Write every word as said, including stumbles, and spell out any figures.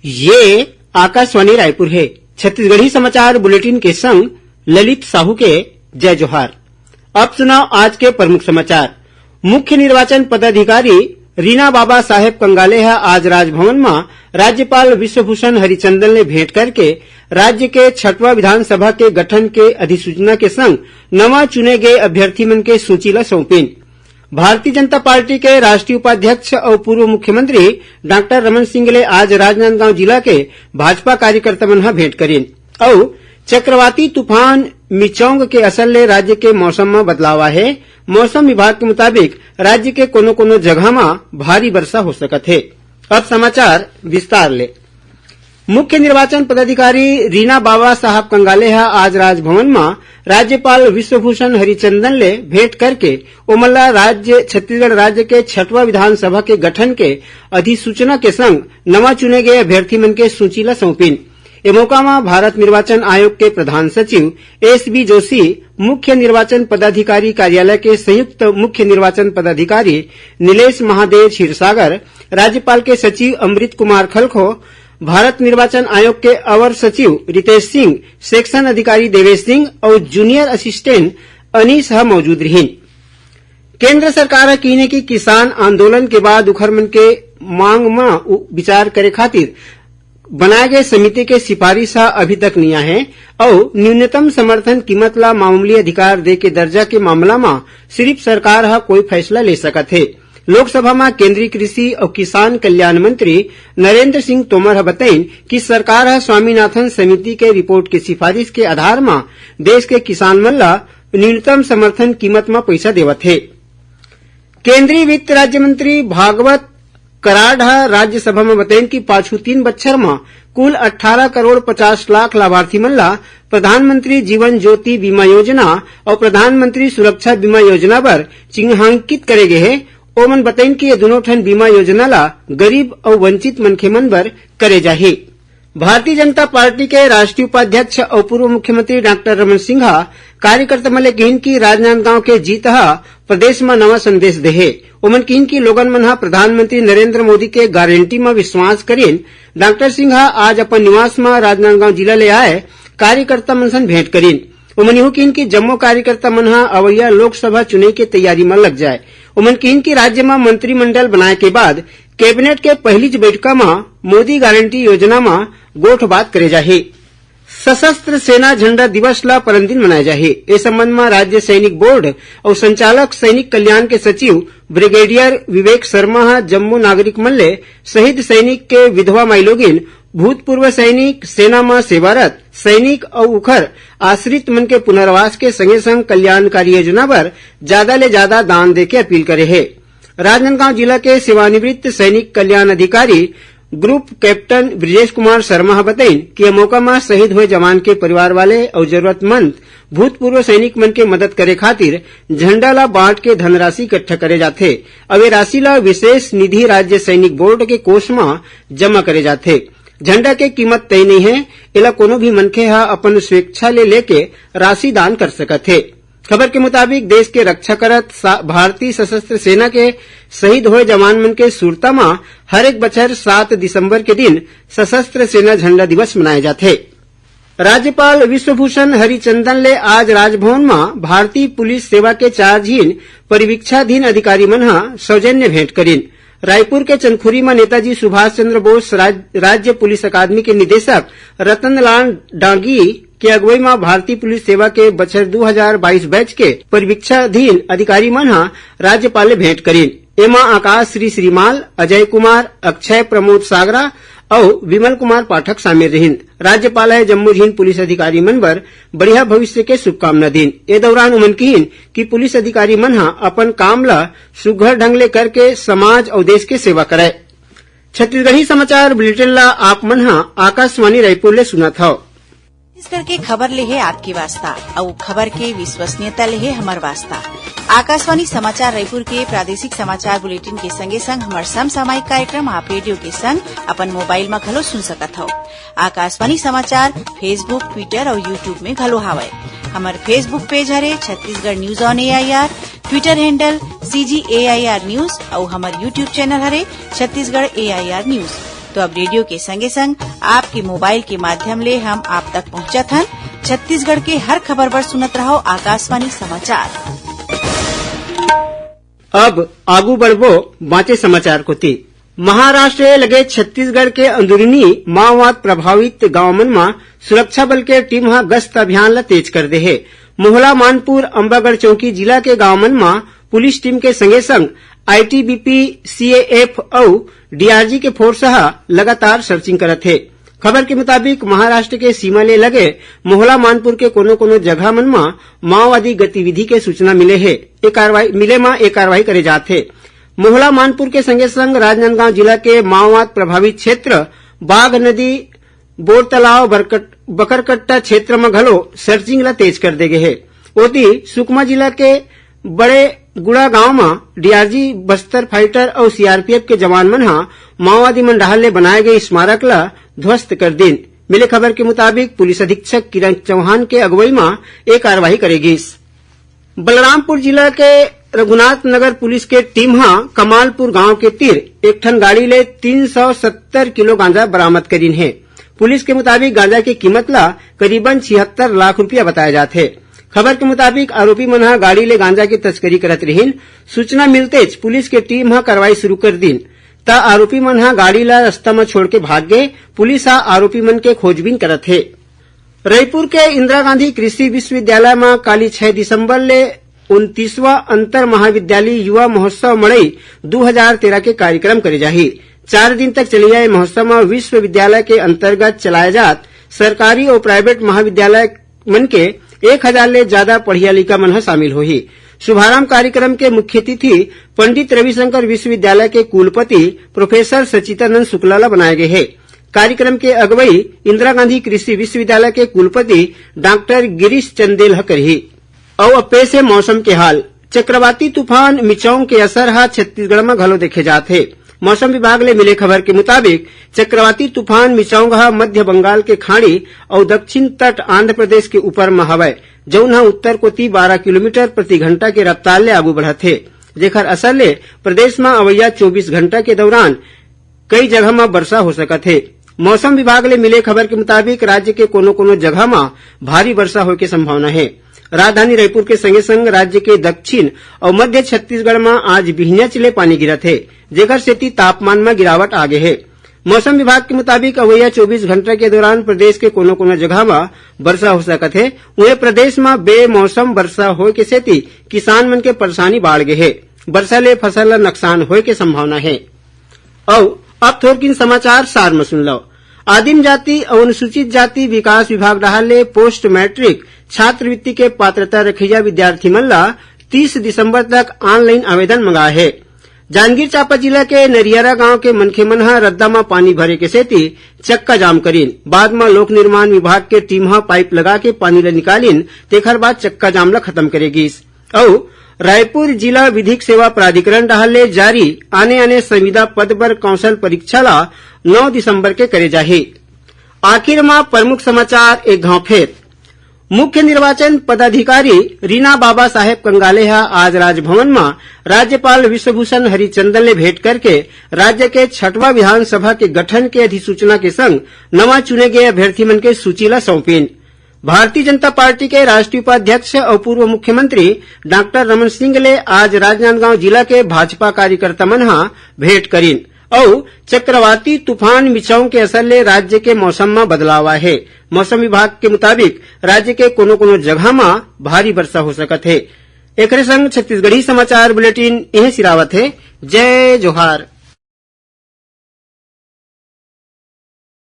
ये आकाशवाणी रायपुर हे। छत्तीसगढ़ी समाचार बुलेटिन के संग ललित साहू के जय जोहार। अब सुनव आज के प्रमुख समाचार। मुख्य निर्वाचन पदाधिकारी रीना बाबा साहेब कंगाले ह आज राजभवन म राज्यपाल विश्वभूषण हरिचंदन ले भेंट करके राज्य के छठवां विधानसभा के गठन के अधिसूचना के संग नवा चुने गे अभ्यर्थी मन के सूची ल सौंपिन। भारतीय जनता पार्टी के राष्ट्रीय उपाध्यक्ष अउ पूर्व मुख्यमंत्री डॉक्टर रमन सिंह ले आज राजनांदगांव जिला के भाजपा कार्यकर्ता मन ह भेंट करिन। अउ चक्रवाती तूफान मिचौंग के असर ले राज्य के मौसम म बदलाव आए हे। मौसम विभाग के मुताबिक राज्य के कोनो-कोनो जगह म भारी वर्षा हो सकत हे। अब समाचार विस्तार ले। मुख्य निर्वाचन पदाधिकारी रीना बाबा साहब कंगाले ह आज राजभवन म राज्यपाल विश्वभूषण हरिचंदन ले भेंट करके ओमन ला राज्य, छत्तीसगढ़ राज्य के छठवां विधानसभा के गठन के अधिसूचना के संग नवा चुने गए अभ्यर्थी मन के सूची ला सौंपिन। ए मौका म भारत निर्वाचन आयोग के प्रधान सचिव एस बी जोशी, मुख्य निर्वाचन पदाधिकारी कार्यालय के संयुक्त मुख्य निर्वाचन पदाधिकारी नीलेश महादेव क्षीरसागर, राज्यपाल के सचिव अमृत कुमार खलखो, भारत निर्वाचन आयोग के अवर सचिव रितेश सिंह, सेक्शन अधिकारी देवेश सिंह अउ जूनियर असिस्टेंट अनीस ह मौजूद रिहीन। केंद्र सरकार ह किहीन हे कि किसान आंदोलन के बाद उखर मन के मांग म उ-, विचार करे खातिर बनाए गए समिति के सिफारिश ह अभी तक नइ आए हे अउ न्यूनतम समर्थन कीमत ला मामूली अधिकार दे के दर्जा के मामला म सिर्फ सरकार ह कोई फैसला ले सकत हे। लोकसभा म केंद्रीय कृषि अउ किसान कल्याण मंत्री नरेंद्र सिंह तोमर ह बतइन कि सरकार ह स्वामीनाथन समिति के रिपोर्ट के सिफारिश के आधार म देश के किसान मन ल न्यूनतम समर्थन कीमत म पइसा देवत हे। केंद्रीय वित्त राज्य मंत्री भागवत कराड ह राज्यसभा म बतइन कि पाछू तीन बच्छर म कुल अट्ठारह करोड़ पचास लाख लाभार्थी मन ल प्रधानमंत्री जीवन ज्योति बीमा योजना अउ प्रधानमंत्री सुरक्षा बीमा योजना बर चिन्हांकित करे गे हे। ओमन बतइन कि ये दुनों ठन बीमा योजना ल गरीब अउ वंचित मनखे मन बर करे जाही। भारतीय जनता पार्टी के राष्ट्रीय उपाध्यक्ष अउ पूर्व मुख्यमंत्री डॉक्टर रमन सिंह ह कार्यकर्ता मन ले किहीन कि राजनांदगांव के जीत ह प्रदेश म नवा संदेश देहे। ओमन किहीन कि लोगन मन ह प्रधानमंत्री नरेंद्र मोदी के गारंटी म विश्वास करिन। डॉक्टर सिंह ह आज अपन निवास म राजनांदगांव जिला ले आए कार्यकर्ता मन सन भेंट करिन। ओमन इहू किहीन कि जम्मो कार्यकर्ता मन ह अवइया लोकसभा चुनई के तैयारी म लग जाए। ओमन किहीन कि राज्य म मंत्रिमंडल बनाए के बाद कैबिनेट के पहिलीच बइठका म मोदी गारंटी योजना म गोठ बात करे जाही। सशस्त्र सेना झंडा दिवस ल परन दिन मनाए जाही। ए संबंध म राज्य सैनिक बोर्ड अउ संचालक सैनिक कल्याण के सचिव ब्रिगेडियर विवेक शर्मा ह जम्मो नागरिक मन ले शहीद सैनिक के विधवा माईलोगिन, भूतपूर्व सैनिक, सेना म सेवारत सैनिक अउ उखर आश्रित मन के पुनर्वास के संगे संग कल्याणकारी योजना बर जादा ले जादा दान दे के अपील करे हे। राजनांदगांव जिला के सेवानिवृत्त सैनिक कल्याण अधिकारी ग्रुप कैप्टन ब्रजेश कुमार शर्मा ह बतइन कि ए मौका म शहीद होए जवान के परिवार वाले अउ जरूरतमंद भूतपूर्व सैनिक मन के मदद करे खातिर झंडा ला बांट के धनराशि इकट्ठा करे जाथे। अब ए राशि ला विशेष निधि राज्य सैनिक बोर्ड के कोष म जमा करे जाथे। झंडा के कीमत तय नइ हे, एला कोनो भी मनखे ह अपन स्वेच्छा ले लेके राशि दान कर सकत हे। खबर के मुताबिक, देश के रक्षा करत सा-, भारतीय सशस्त्र सेना के शहीद होए जवान मन के सुरता म हर एक बछर सात दिसंबर के दिन सशस्त्र सेना झंडा दिवस मनाए जाथे। राज्यपाल विश्वभूषण हरिचंदन ले आज राजभवन म भारतीय पुलिस सेवा के चार झिन परिवीक्षाधीन अधिकारी मन ह सौजन्य भेंट करिन। रायपुर के चंदखुरी म नेताजी सुभाष चंद्र बोस राज-, राज्य पुलिस अकादमी के निदेशक रतनलाल डांगी के अगुवई म भारतीय पुलिस सेवा के बछर दू हजार बाईस बैच के परिवीक्षाधीन अधिकारी मन ह राज्यपाल ले भेंट करिन। एमा आकाश श्री श्रीमाल, अजय कुमार, अक्षय प्रमोद सागरा अउ विमल कुमार पाठक शामिल रिहिन। राज्यपाल ह जम्मो झिन पुलिस अधिकारी मन बर बढ़िया भविष्य के शुभकामना दीन। ए दौरान उमन किहिन कि पुलिस अधिकारी मन ह अपन काम ल सुघ्घर ढंग ले करके समाज अउ देश के सेवा करय। छत्तीसगढ़ी समाचार बुलेटिन ल आप मन ह आकाशवाणी रायपुर ले सुनत हव। छत्तीसगढ़ के खबर ले हे आपके वास्ता, अउ खबर के विश्वसनीयता ले हे हमर वास्ता। आकाशवाणी समाचार रायपुर के प्रादेशिक समाचार बुलेटिन के संगे संग हमर समसामयिक कार्यक्रम आप रेडियो के संग अपन मोबाइल म घलो सुन सकत हव। आकाशवाणी समाचार Facebook, Twitter अउ YouTube में घलो हावय। हमर Facebook पेज हरे Chhattisgarh news on AIR, Twitter handle CG AIR news अउ हमर YouTube चैनल हरे छत्तीसगढ़ एआईआर न्यूज। तो अब रेडियो के संगे संग आपके मोबाइल के माध्यम ले हम आप तक पहुंचत हन। छत्तीसगढ़ के हर खबर बर सुनत रहव आकाशवाणी समाचार। अब आगू बढ़बो बांचे समाचार कोति। महाराष्ट्र ले लगे छत्तीसगढ़ के अंदरूनी माओवाद प्रभावित गांव मन म सुरक्षा बल के टीम ह गश्त अभियान ल तेज कर दे हे। मोहला मानपुर, अम्बागढ़ चौकी जिला के गांव मन म पुलिस टीम के संगे संग आईटीबीपी, सीएएफ अउ डीआरजी के फोर्स ह लगातार सर्चिंग करत हे। खबर के मुताबिक, महाराष्ट्र के सीमा ले लगे मोहला मानपुर के कोनो-कोनो जगह मन म माओवादी गतिविधि के सूचना मिले हे। ए कार्रवाई, मिले म ए कार्रवाई करे जात हे। मोहला मानपुर के संगे संग राजनांदगांव जिला के माओवाद प्रभावित क्षेत्र बाघ नदी, बोरतलाव, बरकट-, बकरकट्टा क्षेत्र म घलो सर्चिंग ल तेज कर दे गे हे। ओती, सुकमा जिला के बड़े गुड़ा गांव म डीआरजी, बस्तर फाइटर अउ सीआरपीएफ के जवान मन ह माओवादी मन डहार ले बनाए गए स्मारक ल ध्वस्त कर दीन। मिले खबर के मुताबिक, पुलिस अधीक्षक किरण चौहान के अगुवई म ए कार्रवाई करे गिस। बलरामपुर जिला के रघुनाथ नगर पुलिस के टीम ह कमालपुर गांव के तीर एक ठन गाड़ी ले तीन सौ सत्तर किलो गांजा बरामद करीन हे। पुलिस के मुताबिक, गांजा के कीमत ला करीबन छिहत्तर लाख रुपया बताया जात हे। खबर के मुताबिक, आरोपी मन ह गाड़ी ले गांजा के तस्करी करत रिहिन। सूचना मिलतेच पुलिस के टीम ह कार्रवाई शुरू कर दीन, त आरोपी मन ह गाड़ी ला रस्ता म छोड़ के भाग गे। पुलिस ह आरोपी मन के खोजबीन करत हे। रईपुर के इंदिरा गांधी कृषि विश्वविद्यालय म काली छै दिसंबर ले उनतीसवां अंतर महाविद्यालयी युवा महोत्सव मड़ई दू हजार तेरह के कार्यक्रम करे जाही। चार दिन तक चलइया ए महोत्सव म विश्वविद्यालय के अंतर्गत चलाए जात सरकारी अउ प्राइवेट महाविद्यालय मन के एक हजार ले जादा पढ़िया लइका मन ह शामिल होही। शुभारंभ कार्यक्रम के मुख्य अतिथि पंडित रविशंकर विश्वविद्यालय के कुलपति प्रोफेसर सचितानंद शुक्ला ल बनाए गे हे। कार्यक्रम के अगुवई इंदिरा गांधी कृषि विश्वविद्यालय के कुलपति डॉक्टर गिरीश चंदेल ह करही। अउ अब पेश हे मौसम के हाल। चक्रवाती तूफान मिचौंग के असर ह छत्तीसगढ़ म घलो देखे जात हे। मौसम विभाग ले मिले खबर के मुताबिक, चक्रवाती तूफान मिचौंग ह मध्य बंगाल के खाड़ी अउ दक्षिण तट आंध्र प्रदेश के ऊपर म हवय, जउन ह उत्तर कोति बारह किलोमीटर प्रति घंटा के रफ्तार ले आगू बढ़त हे, जेखर असर ले प्रदेश म अवइया चौबीस घंटा के दौरान कई जगह म वर्षा हो सकत हे। मौसम विभाग ले मिले खबर के मुताबिक, राज्य के कोनो-कोनो जगह म भारी वर्षा होय के संभावना हे। राजधानी रायपुर के संगे-संग राज्य के दक्षिण अउ मध्य छत्तीसगढ़ म आज बिहनियाच ले पानी गिरत हे, जेकर सेती तापमान म गिरावट आ गे हे। मौसम विभाग के मुताबिक, अवइया चौबीस घंटा के दौरान प्रदेश के कोनो-कोनो जगह म वर्षा हो सकत हे। उहें, प्रदेश म बेमौसम वर्षा होय के सेती किसान मन के परेशानी बाढ़ गे हे। वर्षा ले फसल ल नुकसान होय के संभावना हे। अउ अब थोरकिन समाचार सार म सुन लव। आदिम जाति अउ अनुसूचित जाति विकास विभाग डहार ले पोस्ट मैट्रिक छात्रवृत्ति के पात्रता रखइया विद्यार्थी मन ल तीस दिसंबर तक ऑनलाइन आवेदन मंगाए हे। जांजगीर चांपा जिला के नरियरा गांव के मनखे मन ह रद्दा म पानी भरे के सेती चक्का जाम करीन। बाद म लोक निर्माण विभाग के टीम ह पाइप लगा के पानी ल निकालिन, तेखर बाद चक्का जाम ल खत्म करे गीस। अउ रायपुर जिला विधिक सेवा प्राधिकरण डहार ले जारी आने-आने संविदा पद बर कौशल परीक्षा ला नौ दिसंबर के करे जाही। आखिर म प्रमुख समाचार एक घांव फेर। मुख्य निर्वाचन पदाधिकारी रीना बाबा साहेब कंगाले ह आज राजभवन म राज्यपाल विश्वभूषण हरिचंदन ले भेंट करके राज्य के छठवां विधानसभा के गठन के अधिसूचना के संग नवा चुने गए अभ्यर्थी मन के सूची ला सौंपिन। भारतीय जनता पार्टी के राष्ट्रीय उपाध्यक्ष अउ पूर्व मुख्यमंत्री डॉक्टर रमन सिंह ले आज राजनांदगांव जिला के भाजपा कार्यकर्ता मन ह भेंट करीन अउ चक्रवाती तूफान मिचौंग के असर ले राज्य के मौसम म बदलाव आए हे। मौसम विभाग के मुताबिक, राज्य के कोनो-कोनो जगह म भारी वर्षा हो सकत हे। एकरे संग छत्तीसगढ़ी समाचार बुलेटिन इहें सिरावत हे। जय जोहार।